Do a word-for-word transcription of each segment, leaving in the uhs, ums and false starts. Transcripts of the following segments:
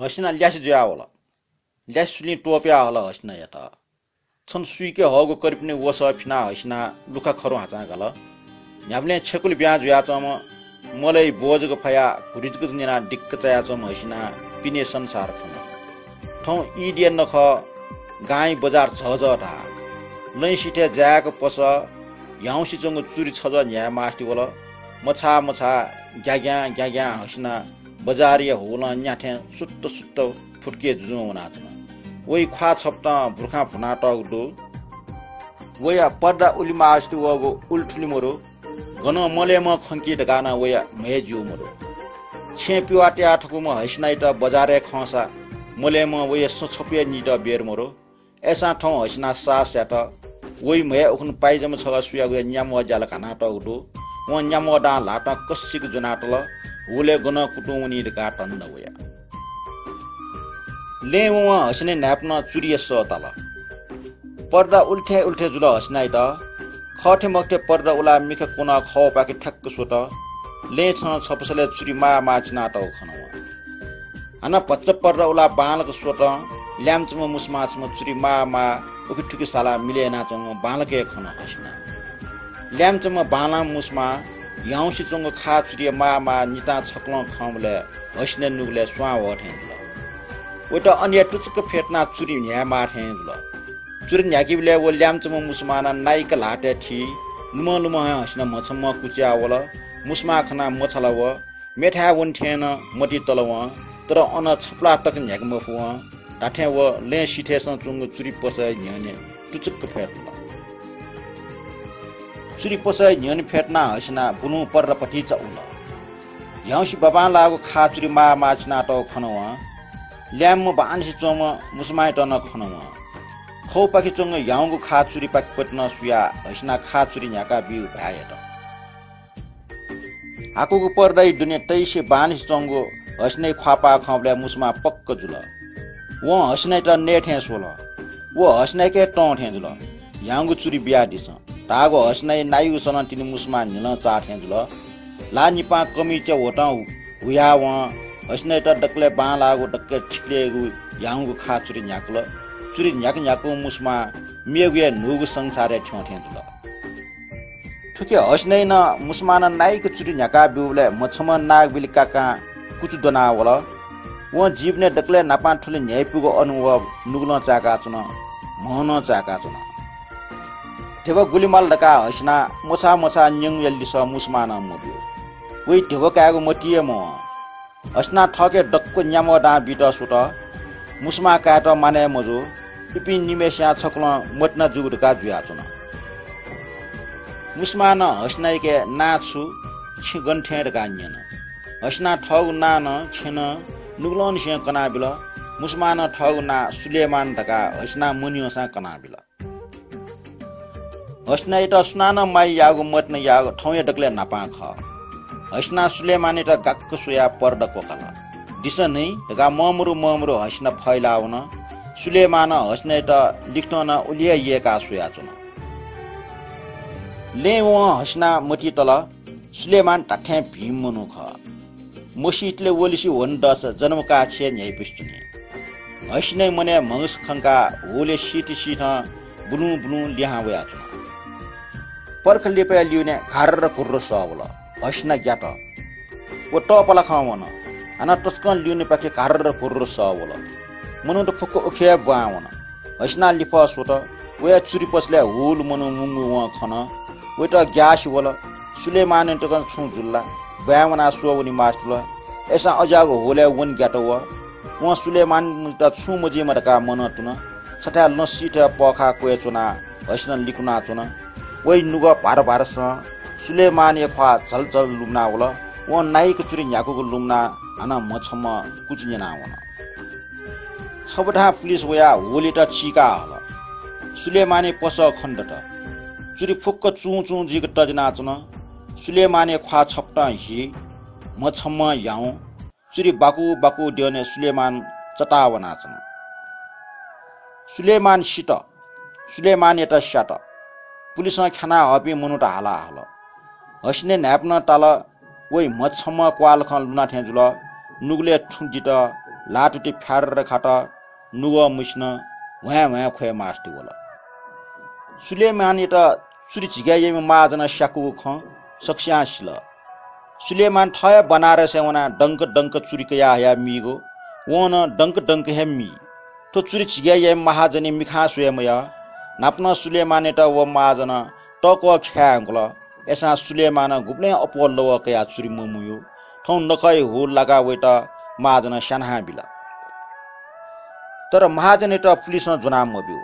हसिना ल्यासे जुयावल। ल्यासे सुलिं त्वपुया हल हसिनायात। छन सुइके हःगु करिपिनि वसः फिनाः हसिना लुखा खरु हाचां गाल। न्ह्याबलें छेकुलि ब्यां जुयाच्वंम्ह मलय् ब्वः जक फयाः घुरिचुकुच न्यनाः दिक्क चायाच्वंम्ह हसिना पिने संसार खन। थौं ईदया नखः, गांइ बजार झःझः धाः। लँय् सिथय् जाय्‌क पसः, ह्याउँसे च्वंगु चुरि छजः न्ह्याये मास्ति वल। मछाः मछाः ग्याग्यां ग्याग्यां हसिना बजारया हुलं न्याथें सुत्त सुत्त फुतुके जुजुं वनाच्वन। वइ ख्वाः छपतं भुर्खां भुनातःगु दु। वया पर्दा उलि मास्ति वःगु उलि थुलि मदु। गनं मलय्‌म्ह खंकी धकाः नं वया म्हय् ज्यू मदु। छेँ पिवाः तया थकूम्ह हसिनायात बजारय् खंसा मलय्‌म्ह वया सँ छपु हे नीत बेर मदु। अय्‌सां थौं हसिना साहस यात। वइ म्हय् उखुन्हु पाय्‌जमा छगः सुयागु हे न्याम्वः ज्याला घानातःगु दु। वं न्याम्वः दां ल्हातं कसिक ज्वनातल। हुलय् गनं कुतुं वनी धकाः धन्दा वया। लँय् वंवं हसिनाया न्हाय्‌पनं चुरिया सः ताल। पर्दा उलि थें उलि थें जुल हसिनायात। खःथें मखुथें पर्दा उलाः मिखा क्वनाः खवःपाखे थ्याक्क स्वत। लँय् छन छपसलय् चुरि माः माः चिनातःगु खन वं। हानं भचा पर्दा उलाः बांलाक स्वतं ल्याय्‌म्ह छम्ह मुसुमां छम्ह चुरि माः माः उखे थुखे सालाः मिले यानाच्वंगु बांलाक हे खन हसिनां। ल्याय्‌म्ह छम्ह बांलाःम्ह मुसुमां ह्याउँसे च्वंगु खाः चुरिया माः माः नितां छकलं खंबलय् हसिनाया नुगलय् स्वां वः थें जुल। वयात अन हे तुचुक फ्यतुनाः चुरि न्ह्यायेमाः थें जुल। चुरि न्ह्याकीबलय् व ल्याय्‌म्ह छम्ह मुसुमां नं नाइक ल्हातय् थी लुमं लुमं हे हसिना म्हछम्हं कुचया वल। मुसुमां खनाः मछाल व। मेथाय् वने थें नं मतिइ तल वं, तर अन छपलाः तक न्ह्याके मफु वं। धात्थें व लँय् सिथय्‌सं च्वंगु चुरि पसःया न्ह्यःने तुचुक्क फ्यतुल। चुरि पसःया न्ह्यःने फ्यतुनाः हसिनां बुलुं पर्दा पतिचा उल। ह्याउँसे बाबांलाःगु खाः चुरि माः माः चिनातःगु खन वं। ल्याय्‌म्ह बांनिसें च्वंम्ह मुसुमांयात नं खन वं। खवःपाखे च्वंगु ह्याउँगु खाः चुरिपाखेपति नं सुयाः हसिनां खाः चुरि न्ह्याकाः ब्यूगु भाय् यात। हाकुगु पर्दाया दुने तइसे बांनिसें च्वंगु हसिनाया ख्वाःपाः खंबलय् मुसुमां पक्क जुल। वं हसिनायात नये थें स्वल। व हसिनायाके तं थें जुल। ह्याउँगु चुरि बियादिसँ धाःगु हसिनाया नाय्‌गु सलं तिनि मुसुमां न्हिलं चाः थें जुल। ल्हाः निपां कमिचा ह्वतं हुयाः वं हसिनायात दकलय् बांलाःगु दकलय् थिकलय्‌गु ह्याउँगु खाः चुरि न्ह्याकल। चुरि न्ह्याक न्ह्याकं मुसुमां मेगु हे न्हूगु संसारय् थ्यं थें जुल। थुखे हसिनाया नं मुसुमां नं नाइक चुरि न्ह्याकाः ब्यूबलय् म्हछम्हं नागबिलि काकां कुचु द्वनाः वल। वं जीवनय् दकलय् न्हापां थुलि न्ह्याइपुगु अनुभव नुगलं चाय्‌काच्वन, म्हं नं चाय्‌काच्वन। धिबा गुलि माल धकाः हसिनां मछाः मछाः न्यंगुया लिसः मुसुमां नं मब्यू। वइ धिबा कायेगु मतिइ हे मवं। हसिनां थःके दक्व न्याम्वः दां बीत स्वत। मुसुमां कायेत मानय् मजू। इपिं निम्हय्‌सियां छकलं मतिना जूगु धकाः जुयाच्वन। मुसुमां नं हसिनायाके नां छु, छिं गन थें धकाः न्यन। हसिनां थःगु नां नं छेँ नं नुगलंनिसें कनाबिल। मुसुमां नं थःगु नां सुलेमान धकाः हसिनां मन्यंसां कनाबिल। हसिनायात सुनानं माया याःगु मतिना याःगु थौंया दकलय् न्हापां खः। हसिनां सुलेमानयात गाक्क स्वयाः पर्दा क्वकाल। दिसँ नि धकाः ममरु ममरु हसिना फैला वन। सुलेमानं हसिनायात लिखतं नं उलि हे यय्‌काः स्वयाच्वन। लँय् वं हसिनां मतिइ तल, सुलेमान धात्थें भिंम्ह मनू खः। मसीतले वलिसे ह्वने दःसा जन्म काः छेँय् न्ह्याइपुसे च्वनी। हसिनाया मनय् म्हगस खंकाः हुलय् सिथसिथं बुलुं बुलुं लिहां वयाच्वन। पर्ख लिपाया लिउने घार्र घुर्र सः वल। हसिना ग्यात। व तःपलाखं वन। हानं तसकं लिउनेपाखे घार्र घुर्र सः वल। मनूत फुक्क उखे हे ब्वां वन। हसिनां लिफः स्वत। वया चुरि पसलय् हुल मनू मुंगु वं खन। वयात ग्यासे वल। सुलेमानयात नं छुं जुल ला? ब्वाँय् वनाः स्वः वने मास्ति जुल। अय्‌सां अज्याःगु हुलय् वने ग्यात व। वं सुलेमानयात छुं मजुइमा धकाः मनं तुन। छथाय् लँ सिथय् पःखाः क्वय् च्वनाः हसिना लिकुनाच्वन। वइ नुगः भार भारसं सुलेमानया ख्वाः झलझल लुमना वल। वं नाइक चुरि न्ह्याकूगु लुमनाः हानं म्हछम्हं कुचु न्यना वन। छबधां पुलिस वयाः हुलयात चीका हल। सुलेमानया पसः खनेदत। चुरि फुक्क चुं चुं जुइक तज्यानाच्वन। सुलेमानया ख्वाः छपतं हि, म्हछम्हं ह्याउँ, चुरि बाकु बाकु द्यःने सुलेमान चताः वनाच्वन। सुलेमान सित। सुलेमानयात स्यात। पुलिसं ख्यानाः हःपिं मनूत हाला हल। हसिनाया न्हाय्‌पनं ताल, वइ म्हछम्हं क्वाःलाखं लुना थें जुल। नुगलय् थुं दित, ल्हातुति फ्यार्र खात, नुगः मुसिनं ह्वाँय् ह्वाँय् ख्वये मास्ति वल। सुलेमानयात चुरि झिके याइम्ह महाजनं स्याकूगु खँ सकसियां सिल। सुलेमान थः हे बनारसय् वनाः दंक दंक चुरि कयाः हयाः मीगु, वं नं दंक दंक हे मी। थ्व चुरि झिके याइम्ह महाजनया मिखां स्वये मयाः। न्हापां सुलेमानयात व महाजनं तःक्वः ख्याये धुंकल। अय्‌सां सुलेमानं गुबलें अप्वः लवः कयाः चुरि ममुया। थौं नखःया हुल लाकाः वयात महाजनं स्यानाबिल। तर महाजनयात पुलिसं ज्वना मब्यू।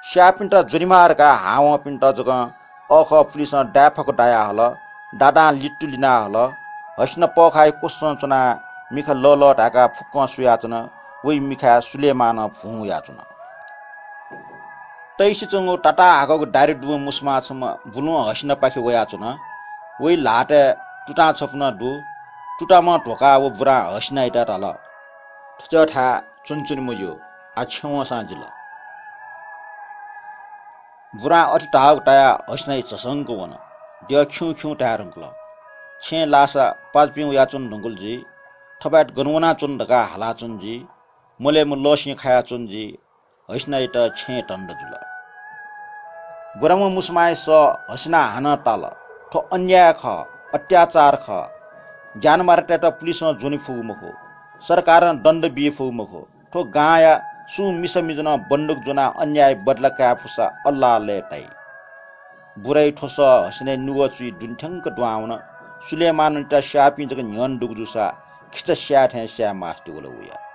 स्याःपिन्त ज्वनेमाः धकाः हावंपिन्त जकं अःखः पुलिसं दाय्‌फक दाया हल। दादां लित्तु लिना हल। हसिना पःखाःया क्वससं च्वनाः मिखा लःलः धाय्‌काः फुक्कं स्वयाच्वन। वइ मिखाय् सुलेमानं भुं वयाच्वन। तइसिच्वंगु ताताहाकःगु दाह्री दुम्ह मुसुमा छम्ह बुलुं हसिनापाखे वयाच्वन। वइ ल्हातय् तुतां छपु नं दु। तुताम्हं ध्वकाः व बुरां हसिनायात धाल, "थुच्याःथाय् च्वनाच्वने मज्यू, आः छेँ वंसां जिल।" बुरां अथे धाःगु तायाः हसिनाया झसंक वन। द्यः खिउँ खिउँ धाये धुंकल। छेँय् लाःसा पाजुपिं वयाच्वने धुंकल जुइ। थपाय् गन वनाच्वन धकाः हालाच्वन जुइ। मलय्‌म्ह लःसिं खायाच्वन जुइ। हसिनायात छेँय् धन्दा जुल। बुराम्ह मुसुमाया सः हसिनां हानं ताल, "थ्व अन्याय खः, अत्याचार खः। ज्यानमारातय्‌त पुलिसं ज्वने फुगु मखु, सरकारं दण्ड बी फुगु मखु। थ्व गांया सुं मिसा मिजनं बन्दुक ज्वनाः अन्याय बदला काये फुसा अल्लाह लय्‌ताइ।" बुराया थ्व सः हसिनाया नुगः चुइ दुने थ्यंक दुहां वन। सुलेमानयात स्याःपिं जक न्ह्यःने दुगु जूसा खिचा स्याये थें स्याये मास्ति वल वया।